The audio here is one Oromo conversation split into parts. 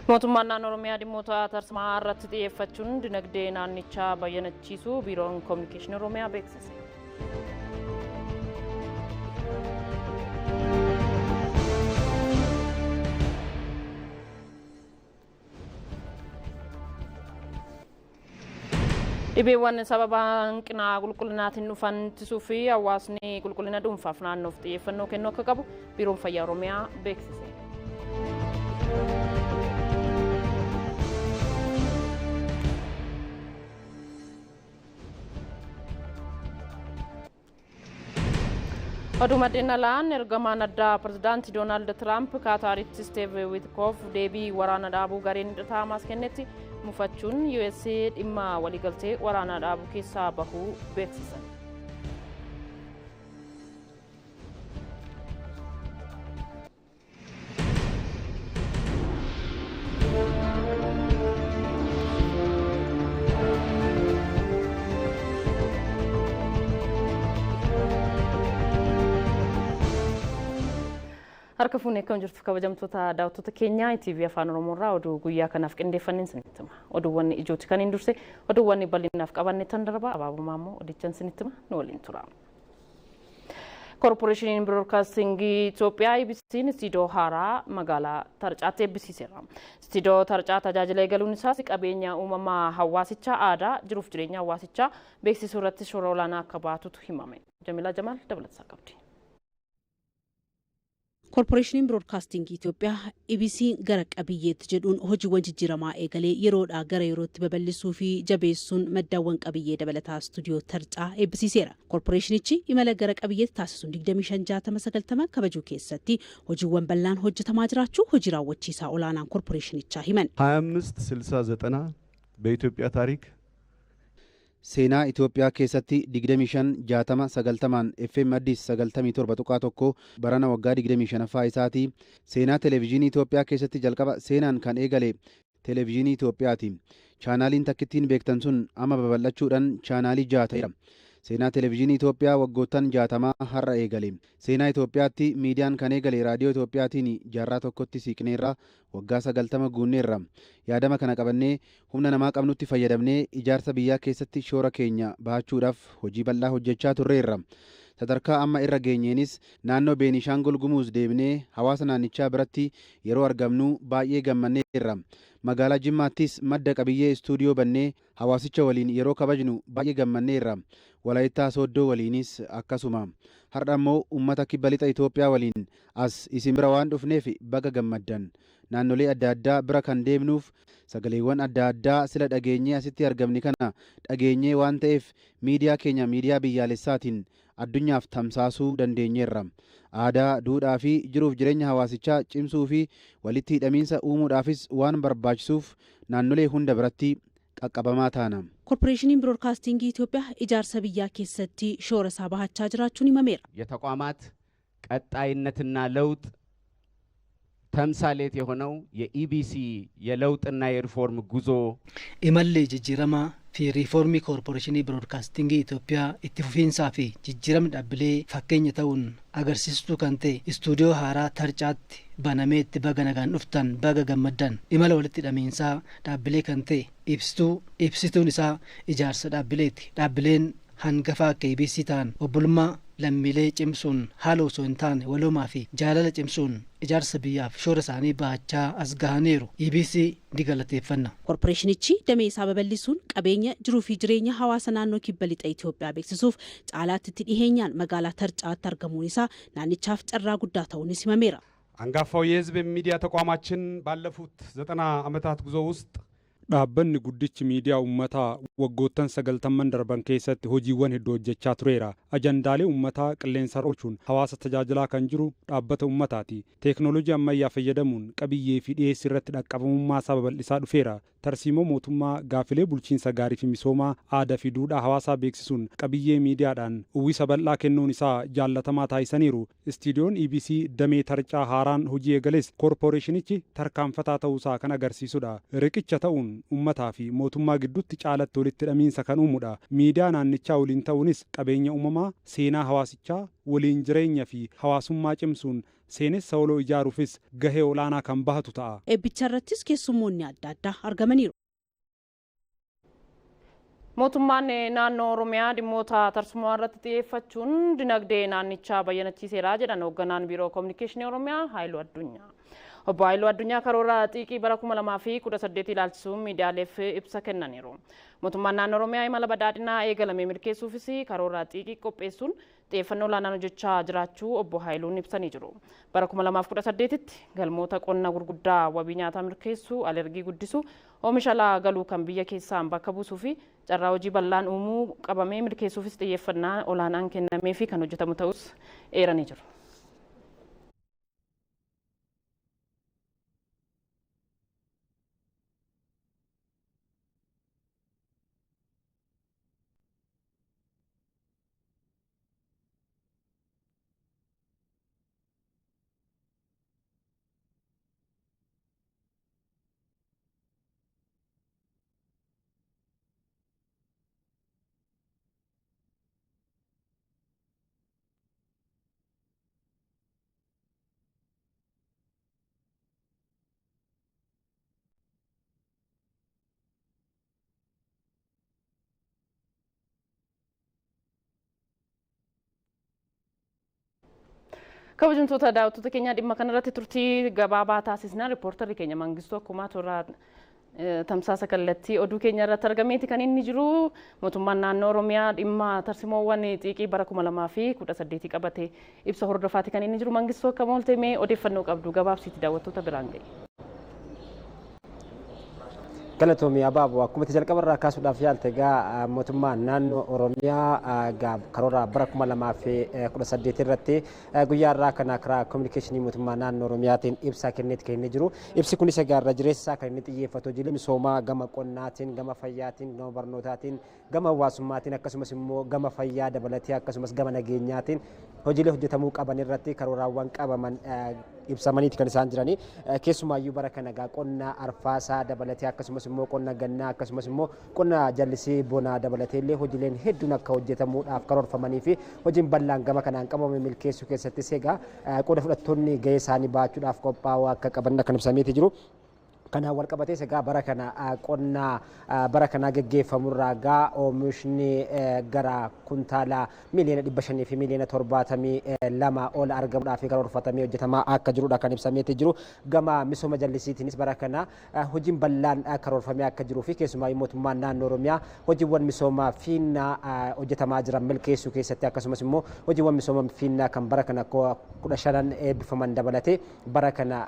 Mootummaan naannoo Oromiyaa dhimmoota tarsiimaa irratti xiyyeeffachuun dinagdee naannichaa bayyanachiisuu Biiroon Kominikeeshinii Oromiyaa beeksise. Dhibeewwan sababa hanqina qulqullinaatiin dhufan ittisuu fi hawaasni qulqullina dhuunfaaf naannoof xiyyeeffannoo kennuu akka qabu Biiroon Fayyaa Oromiyaa beeksise. Oduu maddeen alaan ergamaan addaa pirezidaantii Doonaald Tiraamp Kaataaritti Steeve Witkoof deebii waraana dhaabuu gareen hidhataa Hamaas kennetti mufachuun USA dhimma waliigaltee waraana dhaabuu keessaa bahuu beeksisan. Harka fuunee akkam jirtu kabajamtoota daawwattoota keenya TV Afaan Oromoo irraa oduu guyyaa kanaaf qindeeffanneen isinitti hima. Oduuwwan ijooti kan hin durse oduuwwan bal'inaaf qabanne tan darba abaaboo immoo odichan isinitti hima nu waliin tura. Koorporeeshiniin Biroodkaastingii Itoophiyaa EBC'n istiidiyoo haaraa magaalaa Tarcaatti eebbisiiseera. Istiidiyoo Tarcaa tajaajila eegaluun isaas qabeenya uumamaa hawaasichaa aadaa jiruuf jireenya hawaasichaa beeksisuu irratti shoora olaanaa akka baatutu himame. Jamilaa Jamaal dabalataa qabdi. Koorporeeshiniin Biroodkaastingii Itoophiyaa EBC gara qabiyyeetti jedhuun hojiiwwan jijjiiramaa eegalee yeroodhaa gara yerootti babal'isuu fi jabeessuun maddaawwan qabiyyee dabalataa istuudiyoo Tarcaa eebbisiiseera. Koorporeeshinichi imala gara qabiyyeetti taasisuun 25 60 90 kabajuu keessatti hojiiwwan bal'aan hojjetamaa jiraachuu hojii raawwachiisaa olaanaan koorporeeshinichaa himan. 25 60 90 በኢትዮጵያ ታሪክ Seenaa Itoophiyaa keessatti 25 60 90 FM Addis 97.1 barana waggaa 25ffaa isaati. Seenaa televezyiinii Itoophiyaa keessatti jalqaba seenaan kan eegale televezyiinii Itoophiyaati. Chaanaaliin takkittiin beektan sun amma babal'achuudhaan chaanaalii 6 ta'eera. Seenaa televezyiinii Itoophiyaa waggoottan 60 har'a eegale. Seenaa Itoophiyaatti miidiyaan kan eegale raadiyoo Itoophiyaatiin jaarraa tokkotti siiqneerra, waggaa 90 guunneerra. Yaadama kana qabannee humna namaa qabnutti fayyadamnee ijaarsa biyyaa keessatti shoora keenya bahachuudhaaf hojii bal'aa hojjechaa turreerra. Sadarkaa amma irra geenyeenis naannoo Beenishaangul Gumuz deemnee hawaasa naannichaa biratti yeroo argamnu baay'ee gammanneerra. Magaalaa Jimmaattis madda qabiyyee istuudiyoo bannee hawaasicha waliin yeroo kabajnu baay'ee gammanneerra. Walaayittaa Sooddoo waliinis akkasuma. Har'a immoo uummata kibba lixa Itoophiyaa waliin as isin bira waan dhufneef baga gammaddan. Naannolee adda addaa bira kan deemnuuf sagaleewwan adda addaa sila dhageenyee asitti argamne kana dhageenyee waan ta'eef miidiyaa keenya miidiyaa biyyaalessaatiin addunyaaf tamsaasuu dandeenyeerra. Aadaa, duudhaa fi jiruuf jireenya hawaasichaa cimsuu fi walitti hidhamiinsa uumuudhaafis waan barbaachisuuf naannolee hunda biratti qaqqabamaa taana. Koorporeeshiniin Biroodkaastingii Itoophiyaa ijaarsa biyyaa keessatti shoora isaa bahachaa jiraachuun himameera. የተቋማት ቀጣይነትና ለውጥ ተምሳሌት የሆነው የኢቢሲ የለውጥና የሪፎርም ጉዞ Imalli jijjiiramaa fi riifoormii koorporeeshinii biroodkaastingii Itoophiyaa itti fufiinsaa fi jijjiiramni dhaabbilee fakkeenya ta'uun agarsiistuu kan ta'e istuudiyoo haaraa Tarcaatti banameetti baga nagaan dhuftan, baga gammaddan. Imala walitti hidhamiinsaa dhaabbilee kan ta'e ibsituu ibsituun isaa ijaarsa dhaabbileeti. Dhaabbileen hangafa akka EBC ta'an obbolummaa lammiilee cimsuun haala osoo hin taane waloomaa fi jaalala cimsuun ijaarsa biyyaaf shoora isaanii bahachaa as gahaniiru. EBC ni galateeffanna. Koorporeeshinichi damee isaa babal'isuun qabeenya jiruu fi jireenya hawaasa naannoo kibba lixa Itoophiyaa beeksisuuf caalaatti itti dhiheenyaan magaalaa Tarcaatti argamuun isaa naannichaaf carraa guddaa ta'uunis himameera. አንጋፋው የሕዝብ ሚዲያ ተቋማችን ባለፉት 90 ዓመታት ጉዞ ውስጥ Dhaabbanni guddichi miidiyaa uummataa waggoottan 90 darban keessatti hojiiwwan hedduu hojjechaa tureera. Ajandaalee uummataa qilleensa oolchuun hawaasa tajaajilaa kan jiru dhaabbata uummataati. Teeknooloojii ammayyaa fayyadamuun qabiyyee fi dhiyeessii irratti dhaqqabamummaa isaa babal'isaa dhufeera. Tarsiimoo mootummaa gaafilee bulchiinsa gaarii fi misoomaa aadaa fi duudhaa hawaasaa beeksisuun qabiyyee miidiyaadhaan uwwisa bal'aa kennuun isaa jaallatamaa taasisaniiru. Istiidiyoon EBC damee Tarcaa haaraan hojii eegales koorporeeshinichi tarkaanfataa ta'uusaa kan agarsiisudha. Riqicha ta'uun uummataa fi mootummaa gidduutti caalatti walitti hidhamiinsa kan uumudha. Miidiyaa naannichaa waliin ta'uunis qabeenya uumamaa, seenaa hawaasichaa, waliin jireenya fi hawaasummaa cimsuun Seenessa waloo ijaaruufis gahee olaanaa kan bahatu ta'a. Eebbicha irrattis keessummoonni adda addaa argamaniiru. Mootummaan naannoo Oromiyaa dhimmoota tarsiimoo irratti xiyyeeffachuun dinagdee naannichaa bayyanachiiseera jedhan hoogganaan Biiroo Kominikeeshinii Oromiyaa Haayiluu Addunyaa. Obbo Haayiluu Addunyaa karoora xiiqii bara 2018 ilaalchisuun miidiyaaleef ibsa kennaniiru. Mootummaan naannoo Oromiyaa imala badhaadhinaa eegalame milkeessuufis karoora xiiqii qopheessuun xiyyeeffannoo olaanaan hojjechaa jiraachuu Obbo Haayiluun ibsanii jiru. Bara 2018tti galmoota qonna gurguddaa wabii nyaataa milkeessuu, alergii guddisuu, oomisha alaa galuu kan biyya keessaan bakka buusuu fi carraa hojii bal'aan uumuu qabamee milkeessuufis xiyyeeffannaa olaanaan kennamee fi kan hojjetamu ta'us eeranii jiru. Kabajamtoota daawwattoota keenya, dhimma kanarratti turtii gabaabaa taasisna. Riippoortarri keenya Mangistuu akkuma toora tamsaasa kallattii oduu keenya irratti argameeti kan inni jiru. Mootummaan naannoo Oromiyaa dhimma tarsimoowwan xiiqii bara 2018 qabate ibsa hordofaati kan inni jiru. Mangistuu, akka oolte? Mee odeeffannoo qabdu gabaabsiiti daawwattoota biraan ga'i. Galatoomii Abaaboo, akkuma jalqaba irraa kaasuudhaaf yaalte egaa mootummaan naannoo Oromiyaa karoora bara 2018 irratti guyyaa irraa kana karaa kominikeeshinii mootummaa naannoo Oromiyaatiin ibsa kenneeti kan inni jiru. Ibsi kunis egaa irra jireessa kan inni xiyyeeffatu hojiilee misoomaa gama qonnaatiin, gama fayyaatiin, gama barnootaatiin, gama hawaasummaatiin, akkasumas immoo gama fayyaa dabalatee, akkasumas gama nageenyaatiin hojiilee hojjetamuu qaban irratti karooraawwan qabaman ibsamaniiti kan isaan jiranii. Keessumaayyuu bara kana egaa qonna arfaasaa dabalatee, akkasumas immoo qonna gannaa, akkasumas immoo qonna jallisii bonaa dabalatee illee hojiileen hedduun akka hojjetamuudhaaf karoorfamanii fi hojiin bal'aan gama kanaan qabame milkeessuu keessattis egaa qooda fudhattoonni gahee isaanii baachuudhaaf qophaa'uu akka qaban kan ibsameeti jiru. Kanaan wal qabatees egaa bara kana qonna bara kanaa geggeeffamurraa egaa oomishni gara kuntaala 500,000,572,000 ol argamuudhaaf karoorfatamee hojjetamaa akka jirudha kan ibsameeti jiru. Gama misooma jallisiitiinis bara kana hojiin bal'aan karoorfamee akka jiruu fi keessumaayyuu mootummaan naannoo Oromiyaa hojiiwwan misooma fiinnaa hojjetamaa jiran milkeessuu keessatti, akkasumas immoo hojiiwwan misooma fiinnaa kan bara kana 15n eebbifaman dabalatee, bara kana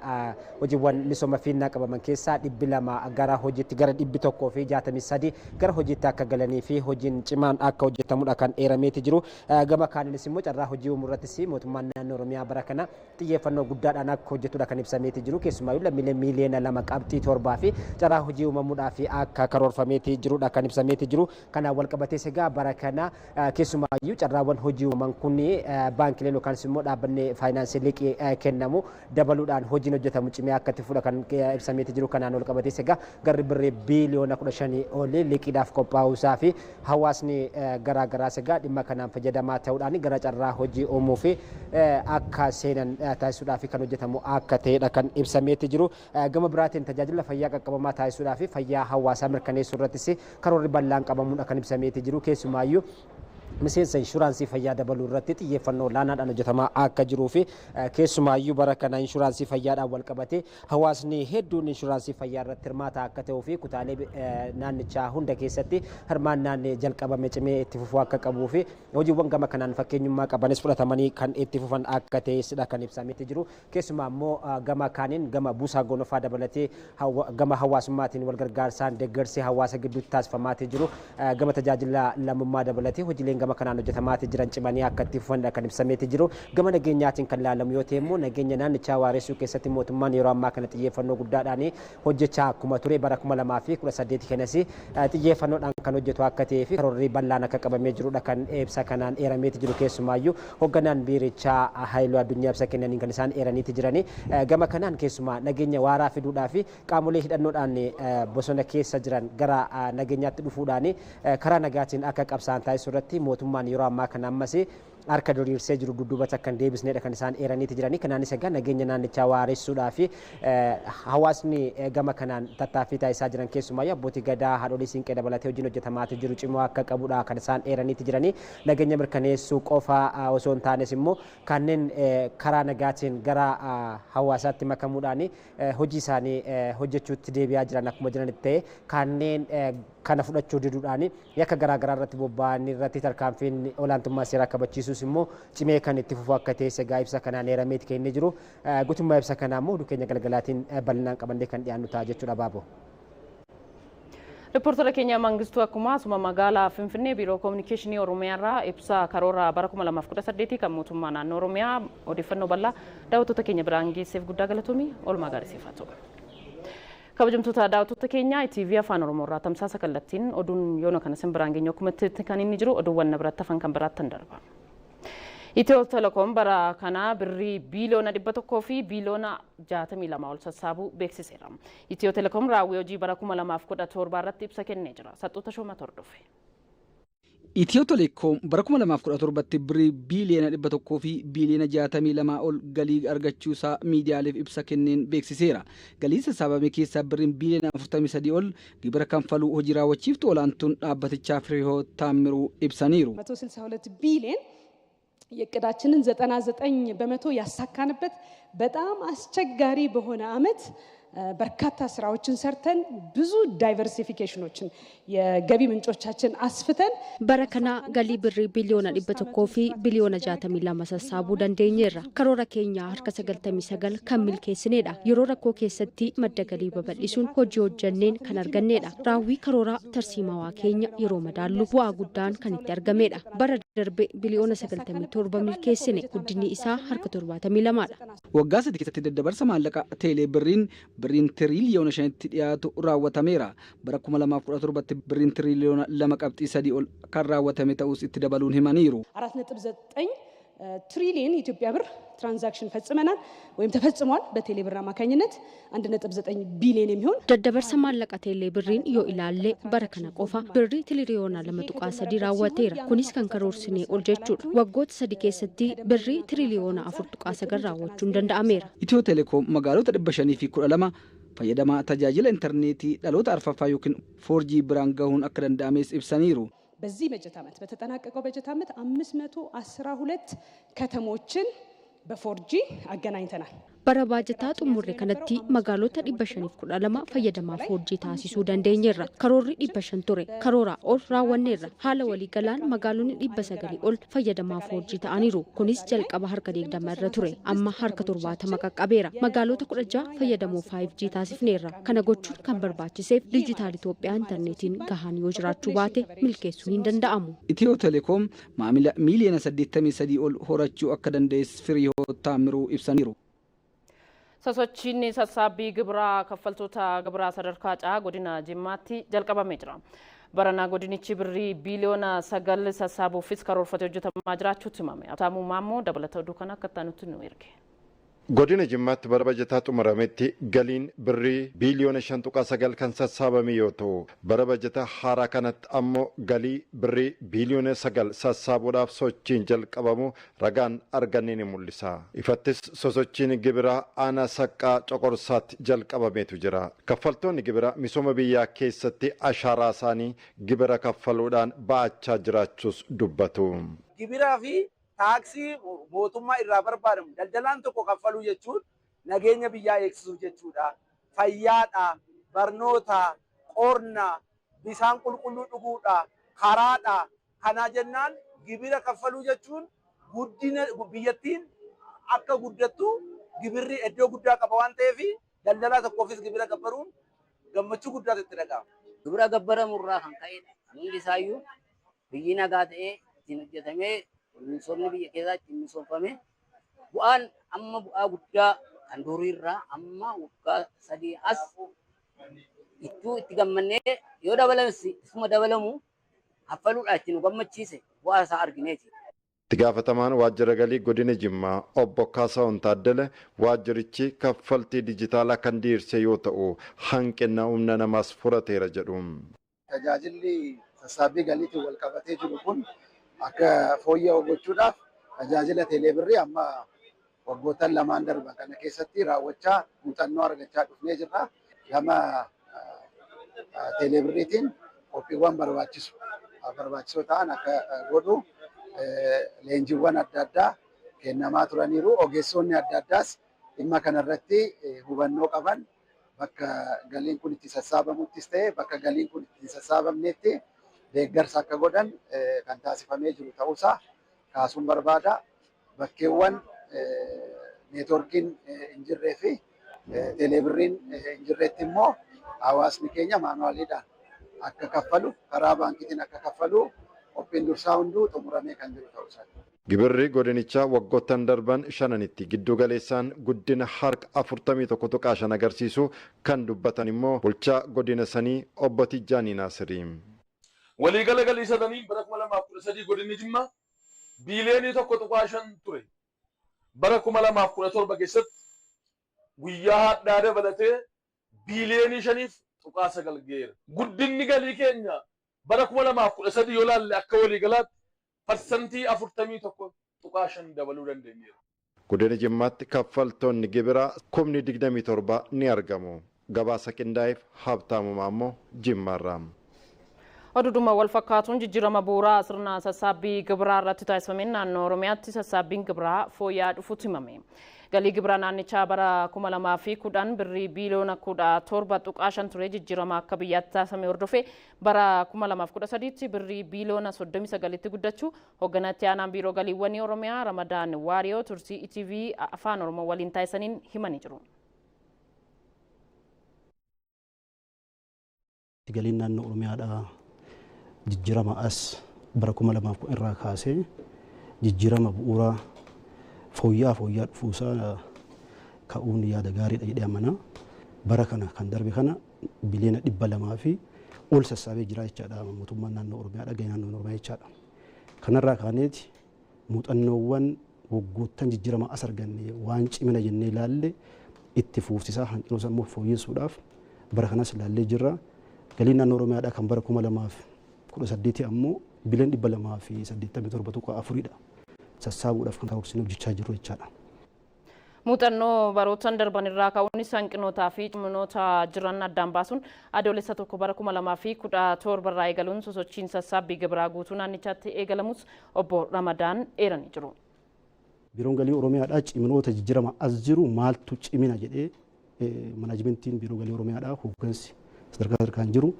hojiiwwan misooma fiinnaa qabaman keessaa 200 gara hojiitti, gara 163 gara hojiitti akka galanii fi hojiin cimaan akka hojjetamudha kan eerameeti jiru. Gama kaaninis immoo carraa hojii uumuu irrattis mootummaan naannoo Oromiyaa bara kana xiyyeeffannoo guddaadhaan akka hojjetudha kan ibsameeti jiru. Keessumaayyuu lammiilee 2.7 miliyoonaa fi carraa hojii uumamuudhaaf akka karoorfameeti jirudha kan ibsameeti jiru. Kanaan wal qabatees egaa bara kana keessumaayyuu carraawwan hojii uumaman kun baankileen yookaan immoo dhaabbanni faayinaansii liqii kennamu dabaluudhaan hojiin hojjetamu cimee akka itti fufudha kan ibsameeti jiru. Kanaan wal qabatees egaa garri birrii biiliyoona 15 olii liqiidhaaf qophaa'uusaa fi hawaasni garaa garaas egaa dhimma kanaan fayyadamaa ta'uudhaan gara carraa hojii uumuu fi akka seenan taasisuudhaaf kan hojjetamu akka ta'edha kan ibsameeti jiru. Gama biraatiin tajaajila fayyaa qaqqabamaa taasisuudhaaf fayyaa hawaasaa mirkaneessuu irrattis karoorri bal'aan qabamuudha kan ibsameeti jiru. Keessumaayyuu miseensa inshuraansii fayyaa dabaluu irratti xiyyeeffannoo olaanaadhaan hojjetamaa akka jiruu fi keessumaayyuu bara kana inshuraansii fayyaadhaan wal qabatee hawaasni hedduun inshuraansii fayyaa irratti hirmaata akka ta'uu fi kutaalee naannichaa hunda keessatti hirmaannaan jalqabame cimee itti fufuu akka qabuu fi hojiiwwan gama kanaan fakkeenyummaa qabanis fudhatamanii kan itti fufan akka ta'esidha kan ibsametti jiru. Keessumaa immoo gama kaaniin gama buusaa gonofaa dabalatee gama hawaasummaatiin wal gargaarsaan deeggarsi hawaasa gidduutti taasifamaatii jiru, gama tajaajila lammummaa dabalatee hojiileen gama kanaan hojjetamaatii jiran cimanii akka itti fufanidha kan ibsameeti jiru. Gama nageenyaatiin kan ilaalamu yoo ta'e immoo nageenya naannichaa waaressuu keessatti mootummaan yeroo ammaa kana xiyyeeffannoo guddaadhaan hojjechaa akkuma ture, bara 2018 kanas xiyyeeffannoodhaan kan hojjetu akka ta'ee fi karoorri bal'aan akka qabamee jirudha kan ibsa kanaan eerameeti jiru. Keessumaayyuu hoogganaan biirichaa Haayiluu Addunyaa ibsa kennaniin kan isaan eeraniiti jirani. Gama kanaan keessumaa nageenya waaraa fiduudhaa fi qaamolee hidhannoodhaan bosona keessa jiran gara nageenyaatti dhufuudhaan karaa nagaatiin akka qabsaan taasisuu irratti mootummaan yeroo ammaa kana ammas harka diriirsee jiru dudduubatti akka hin deebisnedha kan isaan eeraniiti jiranii. Kanaanis egaa nageenya naannichaa waaressuudhaa fi hawaasni gama kanaan tattaaffii taasisaa jiran, keessumaa abbootii gadaa, haadholii siinqee dabalatee hojiin hojjetamaati jiru cimoo akka qabudha kan isaan eeraniiti jiranii. Nageenya mirkaneessuu qofa osoo hin taanes immoo kanneen karaa nagaatiin gara hawaasaatti makamuudhaan hojii isaanii hojjechuutti deebi'aa jiran akkuma jiranitti ta'e, kanneen kana fudhachuu diduudhaan yakka garaagaraa irratti bobba'an irratti tarkaanfiin olaantummaa seeraa kabachiisuus immoo cimee kan itti fufu akka ta'e egaa ibsa kanaan eerameeti kennee jiru. Guutummaa ibsa kanaa immoo oduu keenya galgalaatiin bal'inaan qabannee kan dhiyaannu ta'a jechuudha, Baaboo. Riippoortara keenya Mangistuu akkuma asuma magaalaa Finfinnee Biiroo Koominikeeshinii Oromiyaa irraa ibsa karoora bara 2018 kan mootummaa naannoo Oromiyaa odeeffannoo bal'aa daawwattoota keenya biraan geesseef guddaa galatoomii, oolmaa gaarii siif haa ta'u. Kabajamtoota daawwattoota keenya, TV Afaan Oromoo irraa tamsaasa kallattiin oduun yoona kana sin biraan geenyu akkuma kan inni jiru, oduuwwan na biratti hafan kan biraatti hin darba. Itiyoo Telekoom bara kana birrii biiliyoona 100 fi biiliyoona 62 ol sassaabuu beeksiseera. Itiyoo Telekoom raawwii hojii bara 2017 irratti ibsa kennee jira. Saxxoota Shoomatu hordofe. Itiyoo Telekoom bara 2017tti birrii biiliyoona 100 fi biiliyoona 62 ol galii argachuusaa miidiyaaleef ibsa kenneen beeksiseera. Galii sassaabame keessaa birriin biiliyoona 43 ol gibira kanfaluu hojii raawwachiiftu olaantuun dhaabbatichaa Fireehiwoot Taammiruu ibsaniiru. 162 ቢሊዮን የእቅዳችንን 99% ያሳካንበት፣ በጣም አስቸጋሪ በሆነ አመት በርካታ ስራዎችን ሰርተን፣ ብዙ diversification ኦችን የገቢ ምንጮቻችን አስፍተን Bara kana galii birrii biliyoona 100 fi biliyoona 62 sassaabuu dandeenyeerra. Karoora keenya harka 99 kan milkeessinedha. Yeroo rakkoo keessatti madda galii babal'isuun hojii hojjanneen kan argannedha. Raawwii karoora tarsiimawaa keenya yeroo madaallu bu'aa guddaan kan itti argamedha. Bara darbe biliyoona 97 milkeessine, guddinni isaa harka 72dha. Waggaa 3 keessatti daddabarsa maallaqa teelee birriin birriin tiriiliyoona 5tti dhiyaatu raawwatameera. Bara 2017tti birriin tiriiliyoona 2.3 ol kan raawwatame ta'us itti dabaluun himaniiru. 4.9 ትሪሊየን የኢትዮጵያ ብር transaction ፈጽመናል ወይም ተፈጽሟል። በቴሌ ብር አማካኝነት 1.9 ቢሊዮን የሚሆን Daddabarsa maallaqa teelee birriin yoo ilaalle bara kana qofa birrii tiriiliyoona 2.3 raawwateera. Kunis kan karoorsinee ol jechuudha. Waggoota 3 keessatti birrii tiriiliyoona 4.9 raawwachuun danda'ameera. Itiyoo Telekoom magaalota 512 fayyadamaa tajaajila intarneetii dhaloota arfaffaa yookiin 4G biraan gahuun akka danda'ames ibsaniiru. በዚህ በጀት ዓመት፣ በተጠናቀቀው በጀት ዓመት 512 ከተሞችን በ 4G አገናኝተናል። Bara baajataa xumurre kanatti magaalota 512 fayyadamaa 4G taasisuu dandeenyeerra. Karoorri 500 ture. Karooraa ol raawwanneerra. Haala waliigalaan magaalonni 900 ol fayyadamaa 4G ta'aniiru. Kunis jalqaba harka 20 irra ture. Amma harka 70 qaqqabeera. Magaalota 16 fayyadamoo 5G taasifneerra. Kana gochuun kan barbaachiseef diijitaal Itoophiyaa intarneetiin gahaan yoo jiraachuu baate milkeessuun hin danda'amu. Itiyoo Telekoom maamila miiliyoona 83 ol horachuu akka danda'es Firihiwoot Taammiruu ibsaniiru. Sosochiin sassaabbii gibiraa kaffaltoota gibiraa sadarkaa caa godina Jimmaatti jalqabamee jira. Baranaa godinichi birrii biiliyoona 9 sassaabuufis karoorfatee hojjetamaa jiraachuutu himame. Abtaamuu Maammoo dabalata oduu kana akka itti nu erge. Godina Jimmaatti bara bajataa xumurametti galiin birrii biiliyoona 5.9 kan sassaabame yoo ta'u, bara bajataa haaraa kanatti ammoo galii birrii biiliyoona 9 sassaabuudhaaf sochiin jalqabamu ragaan arganne ni mul'isa. Ifattis sosochiin gibiraa aanaa Saqqaa Coqorsaatti jalqabameetu jira. Kaffaltoonni gibiraa misooma biyyaa keessatti ashaaraa isaanii gibira kaffaluudhaan ba'achaa jiraachuus dubbatu. Gibiraa fi taaksii mootummaa irraa barbaadamu daldalaan tokko kaffaluu jechuun nageenya biyyaa eegsisuu jechuudha. Fayyaadha, barnoota, qonna, bishaan qulqulluu dhuguudha, karaadha. Kana jennaan gibira kaffaluu jechuun guddina biyyattiin akka guddattu gibirri iddoo guddaa qaba waan ta'eef, daldalaa tokkoofis gibira gabbaruun gammachuu guddaatu itti dhaga'ama. Gibira gabbaramurraa kan ka'edha. Hundi isaayyuu biyyi nagaa ta'ee ittiin hojjetamee, misoomni biyya keessaa ittiin misoomfame, bu'aan amma bu'aa guddaa kan duriirraa amma waggaa 3 as ittuu itti gammannee yoo dabalamus isuma dabalamu kaffaluudha itti nu gammachiise, bu'aa isaa argineeti. Itti gaafatamaan waajjira galii godina Jimmaa obbo Kaasaawun Taaddala waajjirichi kaffaltii dijitaalaa kan diriirse yoo ta'u, hanqina humna namaas furateera jedhu. Tajaajilli sassaabbii galiitiin wal qabatee jiru kun akka fooyya'u gochuudhaaf Tajaajila teeleebirrii amma waggoottan lamaan darban kana keessatti raawwachaa muuxannoo argachaa dhufnee jirra. Gama teeleebirriitiin qophiiwwan barbaachisu barbaachisoo ta'an akka godhu leenjiiwwan adda addaa kennamaa turaniiru. Ogeessonni adda addaas dhimma kanarratti hubannoo qaban bakka galiin kun itti sassaabamuttis ta'e bakka galiin kun itti sassaabamnetti deeggarsa akka godhan kan taasifamee jiru ta'uusaa kaasuun barbaada. Bakkeewwan neetworkiin hin jirree fi teeleebirriin hin jirretti immoo hawaasni keenya maanuwaaliidhaan akka kaffalu karaa baankiitiin akka kaffalu qophiin dursaa hunduu xumuramee kan jiru ta'uusaati. Gibirri godinichaa waggoottan darban shananitti giddu galeessaan guddina harka 41.5 agarsiisu kan dubbatan immoo bulchaa godina sanii obbo Tijjaanii Naasirii. Waliigala galii sadanii bara 2013 godinni Jimmaa biiliyoonii 1.5 ture. Bara 2017 keessatti guyyaa hadhaa dabalatee biiliyoonii 5.9 ga'eera. Guddinni galii keenya bara 2013 yoo laalle akka waliigalaatti 41.5% dabaluu dandeenyeera. Godina Jimmaatti kaffaltoonni gibiraa 27,000 ni argamu. Gabaasa qindaa'eef Habtaamu Maammoo Jimmaarraa. Oduudhuma wal fakkaatuun, jijjiirama bu'uuraa sirna sassaabbii gibiraa irratti taasifameen naannoo Oromiyaatti sassaabbiin gibiraa fooyya'aa dhufuutu himame. Galii gibiraa naannichaa bara 2010 birrii biiliyoona 17.5 ture, jijjiirama akka biyyaatti taasifame hordofee bara 2013tti birrii biiliyoona 39tti guddachuu hoogganatti aanaan biiroo galiiwwanii Oromiyaa Ramadaan Waariyoo turtii ETV Afaan Oromoo waliin taasisaniin himanii jiru. Galiin naannoo Oromiyaadhaa jijjiirama as bara 2010 irraa kaasee jijjiirama bu'uuraa fooyya'aa fooyya'aa dhufuusaa ka'uun yaada gaariidha jedhee amana. Bara kana kan darbe kana biliyoona 200 fi ol sassaabee jira jechaadha mootummaan naannoo Oromiyaadha, gahee naannoo Oromiyaa jechaadha. Kanarraa kaaneeti muuxannoowwan waggoottan jijjiirama as arganne waan cimina jennee ilaalle itti fufsiisaa, hanqinoota immoo fooyyessuudhaaf bara kanas ilaallee jirra. Galiin naannoo Oromiyaadhaa kan bara 2018 ammoo biliyoona 287.4dha. Sassaabuudhaaf kan karoorsinee hojjechaa jirru jechaadha. Muuxannoo barootan darban irraa ka'uunis hanqinootaa fi ciminoota jiran addaan baasuun Adoolessa 1 bara 2017 irraa eegaluun sosochiin sassaabbii gibiraa guutuu naannichaatti eegalamus obbo Ramadaan eeranii jiru. Biiroon galii Oromiyaadhaa ciminoota jijjiirama as jiru maaltu cimina jedhee manaajimentiin biiroo galii Oromiyaadhaa, hooggansi sadarkaa sadarkaan jiru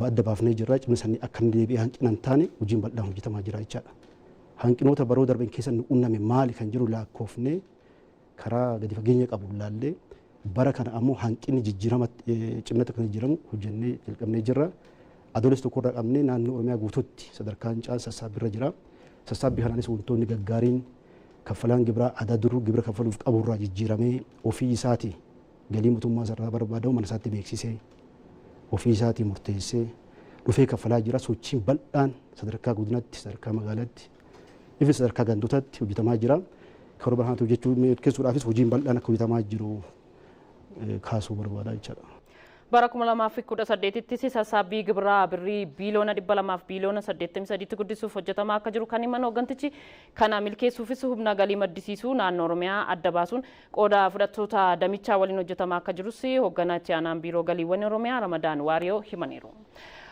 adda baafnee jirra. Cimina sanii akka inni deebi'ee hanqina hin taane hojiin bal'aan hojjetamaa jira jechaadha. Hanqinoota baroo darban keessa nu qunname maali kan jiru lakkoofnee karaa gadi fageenya qabu ilaallee bara kana ammoo hanqinni jijjiirama ciminatti akka jijjiiramu hojjennee jalqabnee jirra. Adoolessa 1 irraa qabnee naannoo Oromiyaa guutuutti sadarkaan caan sassaabbiirra jira. Sassaabbii kanaanis wantoonni gaggaariin kaffalaan gibiraa aadaa duruu gibira kaffaluuf qaburraa jijjiiramee ofii isaatii galii mootummaa irraa barbaadamu mana isaatti beeksisee, ofii isaatii murteessee dhufee kaffalaa jira. Sochiin bal'aan sadarkaa godinatti, sadarkaa magaalaatti, ifi sadarkaa gandootaatti hojjetamaa jira. Karoora bara kanaatti hojjechuu milkeessuudhaafis hojiin bal'aan akka hojjetamaa jiru kaasuu barbaada jechaadha. Bara 2018ttis sassaabbii gibiraa birrii biiliyoona 200 fi biiliyoona 83tti guddisuuf hojjetamaa akka jiru kan himan hooggantichi, kana milkeessuufis humna galii maddisiisuu naannoo Oromiyaa adda baasuun qooda fudhattoota damichaa waliin hojjetamaa akka jirus hoogganaa itti aanaan biiroo galiiwwan Oromiyaa Ramadaan Waariyoo himaniiru.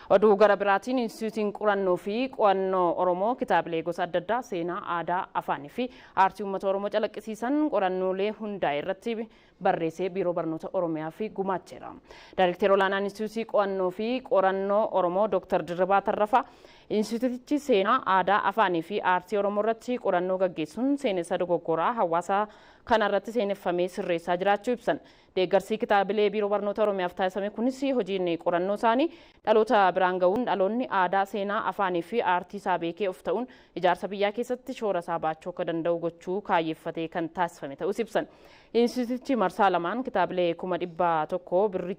Oduu gara biraatiin, Inistitiyuutiin Qorannoo fi Qo'annoo Oromoo kitaabilee gosa adda addaa seenaa, aadaa, afaanii fi aartii uummata Oromoo calaqqisiisan qorannoolee hundaa'e irratti barreessee Biiroo Barnoota Oromiyaa fi gumaacheera. Daayirikteer olaanaan Inistitiyuutii Qo'annoo fi Qorannoo Oromoo Dr. Dirribaa Tarrafaa Inistitiyuutichi seenaa, aadaa, afaanii fi aartii Oromoo irratti qorannoo gaggeessuun seenessa dogoggoraa hawaasa kana irratti seeneffamee sirreessaa jiraachuu ibsan. Deeggarsi kitaabilee Biiroo Barnoota Oromiyaaf taasifame kunis hojiin qorannoo isaanii dhaloota biraan gahuun dhaloonni aadaa, seenaa, afaanii fi aartii isaa beekee of ta'uun ijaarsa biyyaa keessatti shoora isaa baachuu akka danda'u gochuu kaayyeeffatee kan taasifame ta'us ibsan. Inistitiyuutichi marsaa lamaan kitaabilee 100,000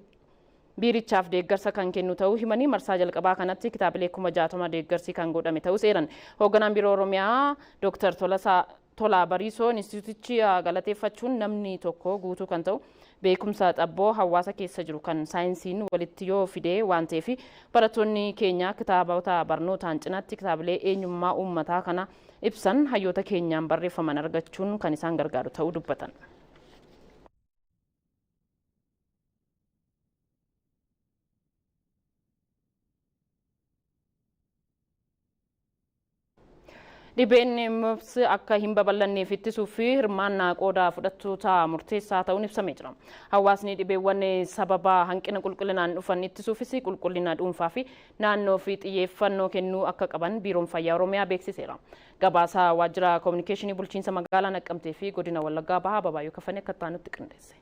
biirichaaf deeggarsa kan kennu ta'uu himanii, marsaa jalqabaa kanatti kitaabilee 60,000 deeggarsi kan godhame ta'us eeran. Hoogganaan Biiroo Oromiyaa Dr. Tolasaa Tolaa Bariisoo Inistitiyuutichi galateeffachuun namni tokko guutuu kan ta'u Beekumsa xabboo hawaasa keessa jiru kan saayinsiin walitti yoo fidee waan ta'eef barattoonni keenya kitaabota barnootaan cinaatti kitaabilee eenyummaa uummataa kana ibsan hayyoota keenyaan barreeffaman argachuun kan isaan gargaaru ta'uu dubbatan. Dhibeen mpox akka hin babal'anneef ittisuu fi hirmaannaa qooda fudhattoota murteessaa ta'uun ibsamee jira. Hawaasni dhibeewwan sababa hanqina qulqullinaan dhufan ittisuufis qulqullina dhuunfaa fi naannoo fi xiyyeeffannoo kennuu akka qaban Biiroon Fayyaa Oromiyaa beeksiseera. Gabaasa waajjira koominikeeshinii bulchiinsa magaalaa Naqqamtee fi godina Wallaggaa Bahaa Babaayyoo Kafanii akka taanutti qindeesse.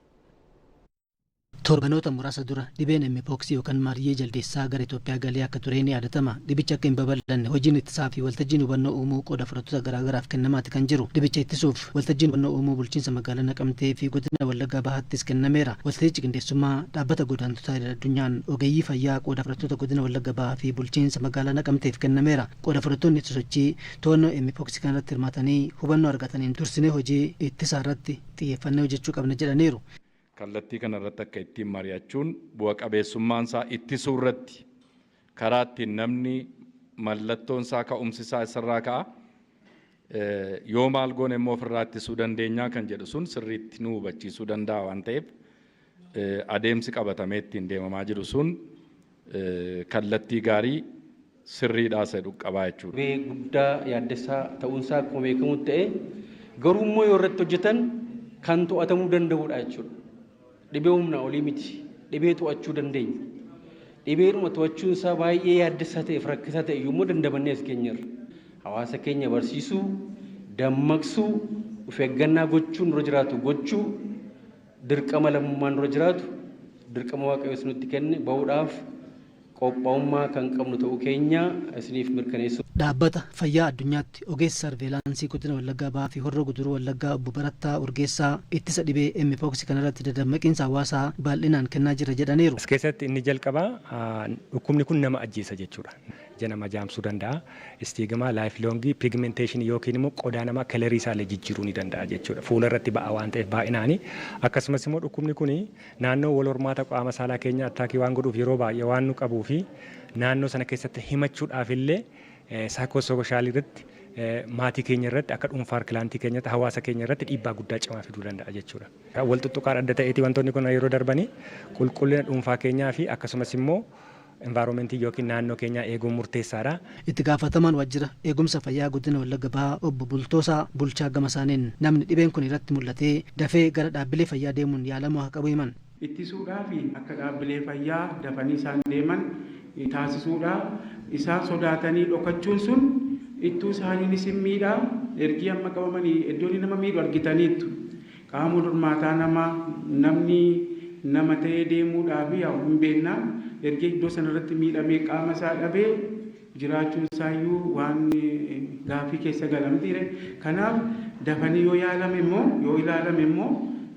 Torbanoota muraasa dura dhibeen mpox yookaan maariyyee jaldeessaa gara Itoophiyaa galee akka ture ni yaadatama. Dhibicha akka hin babal'anne hojiin ittisaa fi waltajjiin hubannoo uumuu qooda fudhattoota garaagaraaf kennamaati kan jiru. Dhibicha ittisuuf waltajjiin hubannoo uumuu bulchiinsa magaalaa Naqamtee fi godina Wallaggaa Bahaattis kennameera. Waltajjichi qindeessummaa dhaabbata godaantotaa addunyaan ogeeyyii fayyaa qooda fudhattoota godina Wallagga Bahaa fi bulchiinsa magaalaa Naqamteef kennameera. Qooda fudhattoonni sosochii to'annoo mpox kanarratti hirmaatanii hubannoo argataniin dursinee hojii ittisaa irratti xiyyeeffannee hojjechuu qabna jedhaniiru. Kallattii kanarratti akka ittiin mari'achuun bu'a qabeessummaan isaa ittisuu irratti karaa ittiin namni mallattoon isaa ka'umsi isaa isarraa ka'a. Yoo maal goone immoo ofirraa ittisuu dandeenyaa kan jedhu sun sirriitti nu hubachiisuu danda'a waan ta'eef adeemsi qabatamee ittiin deemamaa jiru sun kallattii gaarii sirriidhaa jedhu qabaa jechuudha. Dhibee guddaa yaaddessaa ta'uunsaa akkuma beekamu ta'e garuu immoo yoo irratti hojjetan kan to'atamuu danda'udha jechuudha. Dhibee humna olii miti. Dhibee to'achuu dandeenya. Dhibeedhuma to'achuun isaa baay'ee yaaddessaa ta'eef rakkisaa ta'e iyyuu immoo dandamannee as geenyeerra. Hawaasa keenya barsiisuu, dammaqsuu, of eeggannaa gochuun dura jiraatu gochuu, dirqama lammummaan dura jiraatu, dirqama Waaqayyo nutti kenne bahuudhaaf qophaa'ummaa kan qabnu ta'uu keenya isiniif mirkaneessu. Dhaabbata fayyaa addunyaatti ogeessa sarveelaansii godina Wallaggaa Bahaa fi Horroo Guduruu Wallaggaa obbo Barattaa Urgeessaa ittisa dhibee mpox kanarratti dadammaqiinsa hawaasaa bal'inaan kennaa jira jedhaniiru. As keessatti inni jalqabaa dhukkubni kun nama ajjeesa jechuudha. Ija nama jaamsuu danda'a. Stigma lifelong pigmentation yookiin immoo qodaa namaa colorii isaallee jijjiiruu ni danda'a jechuudha. Fuula irratti ba'a waan ta'eef baay'inaani. Akkasumas immoo dhukkubni kun naannoo wal hormaata qaama saalaa keenya attack waan godhuuf yeroo baay'ee waan nu qabuu fi naannoo sana keessatti himachuudhaaf illee psychosocial irratti, maatii keenya irratti, akka dhuunfaa clientii keenyatti, hawaasa keenya irratti dhiibbaa guddaa cimaa fiduu danda'a jechuudha. Wal tuttuqaan adda ta'eeti wantoonni kun yeroo darbanii qulqullina dhuunfaa keenyaa fi akkasumas immoo environmentii yookiin naannoo keenyaa eeguun murteessaadha. Itti gaafatamaan waajjira eegumsa fayyaa godina Wallagga Bahaa obbo Bultoosaa Bulchaa gama isaaniin namni dhibeen kun irratti mul'atee dafee gara dhaabbilee fayyaa deemuun yaalamuu haa qabu himan. Ittisuudhaaf akka dhaabbilee fayyaa dafanii isaan deeman taasisuudha. Isaan sodaatanii dhokachuun sun ittuu isaaniinis hin miidhaa. Ergii amma qabamanii iddoon nama miidhu argitaniittu. Qaama hormaataa namaa namni nama ta'ee deemuudhaaf hin beekna. Ergii iddoo sanarratti miidhamee qaama isaa dhabee jiraachuun isaayyuu waan gaaffii keessa galamtiire. Kanaaf dafanii yoo yaalame immoo yoo ilaalame immoo